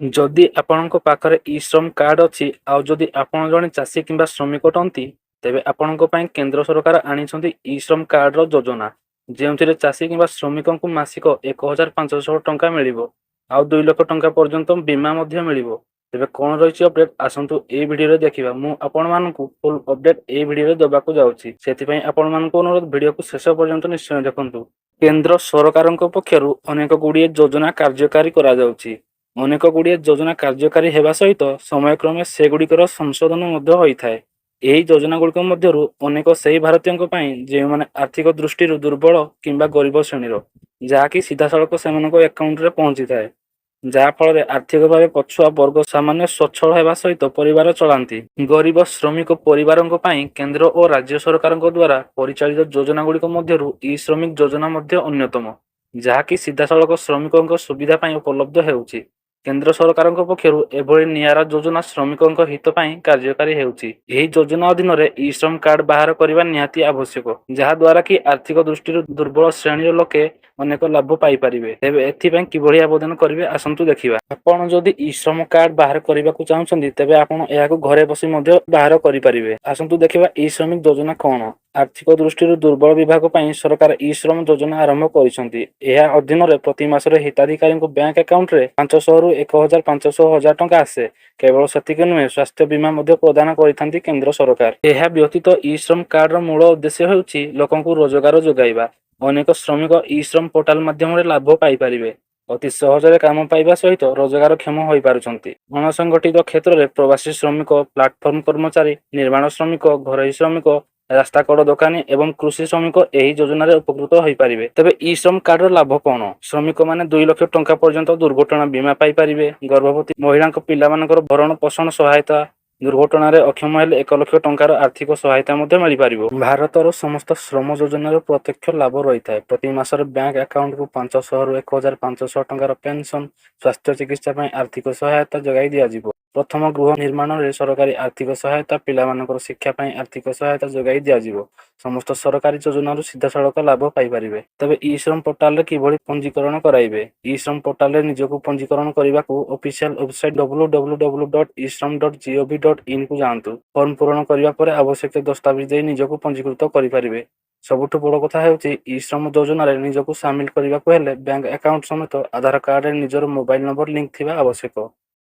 ଯଦି ଆପଣଙ୍କ ପାଖରେ ଇ ଶ୍ରମ କାର୍ଡ ଅଛି ଆଉ ଯଦି ଆପଣ ଜଣେ ଚାଷୀ କିମ୍ବା ଶ୍ରମିକ ଅଟନ୍ତି, ତେବେ ଆପଣଙ୍କ ପାଇଁ କେନ୍ଦ୍ର ସରକାର ଆଣିଛନ୍ତି ଇ ଶ୍ରମ କାର୍ଡର ଯୋଜନା, ଯେଉଁଥିରେ ଚାଷୀ କିମ୍ବା ଶ୍ରମିକଙ୍କୁ ମାସିକ 1500 ଟଙ୍କା ମିଳିବ ଆଉ 2 ଲକ୍ଷ ଟଙ୍କା ପର୍ଯ୍ୟନ୍ତ ବୀମା ମଧ୍ୟ ମିଳିବ। ତେବେ କ'ଣ ରହିଛି ଅପଡେଟ୍, ଆସନ୍ତୁ ଏଇ ଭିଡ଼ିଓରେ ଦେଖିବା। ମୁଁ ଆପଣମାନଙ୍କୁ ଫୁଲ୍ ଅପଡେଟ୍ ଏଇ ଭିଡ଼ିଓରେ ଦେବାକୁ ଯାଉଛି। ସେଥିପାଇଁ ଆପଣମାନଙ୍କୁ ଅନୁରୋଧ, ଭିଡ଼ିଓକୁ ଶେଷ ପର୍ଯ୍ୟନ୍ତ ନିଶ୍ଚୟ ଦେଖନ୍ତୁ। କେନ୍ଦ୍ର ସରକାରଙ୍କ ପକ୍ଷରୁ ଅନେକ ଗୁଡ଼ିଏ ଯୋଜନା କାର୍ଯ୍ୟକାରୀ କରାଯାଉଛି। ଅନେକ ଗୁଡ଼ିଏ ଯୋଜନା କାର୍ଯ୍ୟକାରୀ ହେବା ସହିତ ସମୟକ୍ରମେ ସେଗୁଡ଼ିକର ସଂଶୋଧନ ମଧ୍ୟ ହୋଇଥାଏ। ଏହି ଯୋଜନାଗୁଡ଼ିକ ମଧ୍ୟରୁ ଅନେକ ସେହି ଭାରତୀୟଙ୍କ ପାଇଁ, ଯେଉଁମାନେ ଆର୍ଥିକ ଦୃଷ୍ଟିରୁ ଦୁର୍ବଳ କିମ୍ବା ଗରିବ ଶ୍ରେଣୀର, ଯାହାକି ସିଧାସଳଖ ସେମାନଙ୍କ ଆକାଉଣ୍ଟରେ ପହଞ୍ଚିଥାଏ, ଯାହା ଫଳରେ ଆର୍ଥିକ ଭାବେ ପଛୁଆ ବର୍ଗ ସାମାନ୍ୟ ସ୍ୱଚ୍ଛଳ ହେବା ସହିତ ପରିବାର ଚଳାନ୍ତି। ଗରିବ ଶ୍ରମିକ ପରିବାରଙ୍କ ପାଇଁ କେନ୍ଦ୍ର ଓ ରାଜ୍ୟ ସରକାରଙ୍କ ଦ୍ୱାରା ପରିଚାଳିତ ଯୋଜନାଗୁଡ଼ିକ ମଧ୍ୟରୁ ଇ ଶ୍ରମିକ ଯୋଜନା ମଧ୍ୟ ଅନ୍ୟତମ, ଯାହାକି ସିଧାସଳଖ ଶ୍ରମିକଙ୍କ ସୁବିଧା ପାଇଁ ଉପଲବ୍ଧ ହେଉଛି। କେନ୍ଦ୍ର ସରକାରଙ୍କ ପକ୍ଷରୁ ଏଭଳି ନିଆରା ଯୋଜନା ଶ୍ରମିକଙ୍କ ହିତ ପାଇଁ କାର୍ଯ୍ୟକାରୀ ହେଉଛି। ଏହି ଯୋଜନା ଅଧୀନରେ ଇ ଶ୍ରମ କାର୍ଡ ବାହାର କରିବା ନିହାତି ଆବଶ୍ୟକ, ଯାହା ଦ୍ୱାରା କି ଆର୍ଥିକ ଦୃଷ୍ଟିରୁ ଦୁର୍ବଳ ଶ୍ରେଣୀର ଲୋକେ ଅନେକ ଲାଭ ପାଇପାରିବେ। ତେବେ ଏଥିପାଇଁ କିଭଳି ଆବେଦନ କରିବେ, ଆସନ୍ତୁ ଦେଖିବା। ଆପଣ ଯଦି ଇ ଶ୍ରମ କାର୍ଡ ବାହାର କରିବାକୁ ଚାହୁଁଛନ୍ତି, ତେବେ ଆପଣ ଏହାକୁ ଘରେ ବସି ମଧ୍ୟ ବାହାର କରିପାରିବେ। ଆସନ୍ତୁ ଦେଖିବା ଇ ଶ୍ରମିକ ଯୋଜନା କଣ। ଆର୍ଥିକ ଦୃଷ୍ଟିରୁ ଦୁର୍ବଳ ବିଭାଗ ପାଇଁ ସରକାର ଇ ଶ୍ରମ ଯୋଜନା ଆରମ୍ଭ କରିଛନ୍ତି। ଏହା ଅଧୀନରେ ପ୍ରତି ମାସରେ ହିତାଧିକାରୀଙ୍କ ବ୍ୟାଙ୍କ ଆକାଉଣ୍ଟରେ 500ରୁ 1500 ହଜାର ଟଙ୍କା ଆସେ। କେବଳ ସେତିକି ନୁହେଁ, ସ୍ୱାସ୍ଥ୍ୟ ବୀମା ମଧ୍ୟ ପ୍ରଦାନ କରିଥାନ୍ତି କେନ୍ଦ୍ର ସରକାର। ଏହା ବ୍ୟତୀତ ଇ ଶ୍ରମ କାର୍ଡର ମୂଳ ଉଦ୍ଦେଶ୍ୟ ହେଉଛି ଲୋକଙ୍କୁ ରୋଜଗାର ଯୋଗାଇବା। ଅନେକ ଶ୍ରମିକ ଇ ଶ୍ରମ ପୋର୍ଟାଲ ମାଧ୍ୟମରେ ଲାଭ ପାଇପାରିବେ। ଅତି ସହଜରେ କାମ ପାଇବା ସହିତ ରୋଜଗାରକ୍ଷମ ହୋଇପାରୁଛନ୍ତି। ଅଣସଂଗଠିତ କ୍ଷେତ୍ରରେ ପ୍ରବାସୀ ଶ୍ରମିକ, ପ୍ଲାଟଫର୍ମ କର୍ମଚାରୀ, ନିର୍ମାଣ ଶ୍ରମିକ, ଘରୋଇ ଶ୍ରମିକ, ରାସ୍ତାକଡ଼ ଦୋକାନୀ ଏବଂ କୃଷି ଶ୍ରମିକ ଏହି ଯୋଜନାରେ ଉପକୃତ ହୋଇପାରିବେ। ତେବେ ଇ ଶ୍ରମ କାର୍ଡର ଲାଭ କଣ? ଶ୍ରମିକମାନେ 2 ଲକ୍ଷ ଟଙ୍କା ପର୍ଯ୍ୟନ୍ତ ଦୁର୍ଘଟଣା ବୀମା ପାଇପାରିବେ। ଗର୍ଭବତୀ ମହିଳାଙ୍କ ପିଲାମାନଙ୍କର ଭରଣ ପୋଷଣ ସହାୟତା, ଦୁର୍ଘଟଣାରେ ଅକ୍ଷମ ହେଲେ 1 ଲକ୍ଷ ଟଙ୍କାର ଆର୍ଥିକ ସହାୟତା ମଧ୍ୟ ମିଳିପାରିବ। ଭାରତର ସମସ୍ତ ଶ୍ରମ ଯୋଜନାର ପ୍ରତ୍ୟକ୍ଷ ଲାଭ ରହିଥାଏ। ପ୍ରତି ମାସରେ ବ୍ୟାଙ୍କ ଆକାଉଣ୍ଟକୁ 500ରୁ 1500 ଟଙ୍କାର ପେନସନ, ସ୍ୱାସ୍ଥ୍ୟ ଚିକିତ୍ସା ପାଇଁ ଆର୍ଥିକ ସହାୟତା ଯୋଗାଇ ଦିଆଯିବ। ପ୍ରଥମ ଗୃହ ନିର୍ମାଣରେ ସରକାରୀ ଆର୍ଥିକ ସହାୟତା, ପିଲାମାନଙ୍କର ଶିକ୍ଷା ପାଇଁ ଆର୍ଥିକ ସହାୟତା ଯୋଗାଇ ଦିଆଯିବ। ସମସ୍ତ ସରକାରୀ ଯୋଜନାରୁ ସିଧାସଳଖ ଲାଭ ପାଇପାରିବେ। ତେବେ ଇ ଶ୍ରମ ପୋର୍ଟାଲରେ କିଭଳି ପଞ୍ଜୀକରଣ କରାଇବେ? ଇ ଶ୍ରମ ପୋର୍ଟାଲରେ ନିଜକୁ ପଞ୍ଜୀକରଣ କରିବାକୁ ଅଫିସିଆଲ ୱେବସାଇଟ www.eshram.gov.inକୁ ଯାଆନ୍ତୁ। ଫର୍ମ ପୂରଣ କରିବା ପରେ ଆବଶ୍ୟକ ଦସ୍ତାବିଜ ଦେଇ ନିଜକୁ ପଞ୍ଜୀକୃତ କରିପାରିବେ। ସବୁଠୁ ବଡ଼ କଥା ହେଉଛି, ଇ ଶ୍ରମ ଯୋଜନାରେ ନିଜକୁ ସାମିଲ କରିବାକୁ ହେଲେ ବ୍ୟାଙ୍କ ଆକାଉଣ୍ଟ ସମେତ ଆଧାର କାର୍ଡରେ ନିଜର ମୋବାଇଲ ନମ୍ବର ଲିଙ୍କ ଥିବା ଆବଶ୍ୟକ।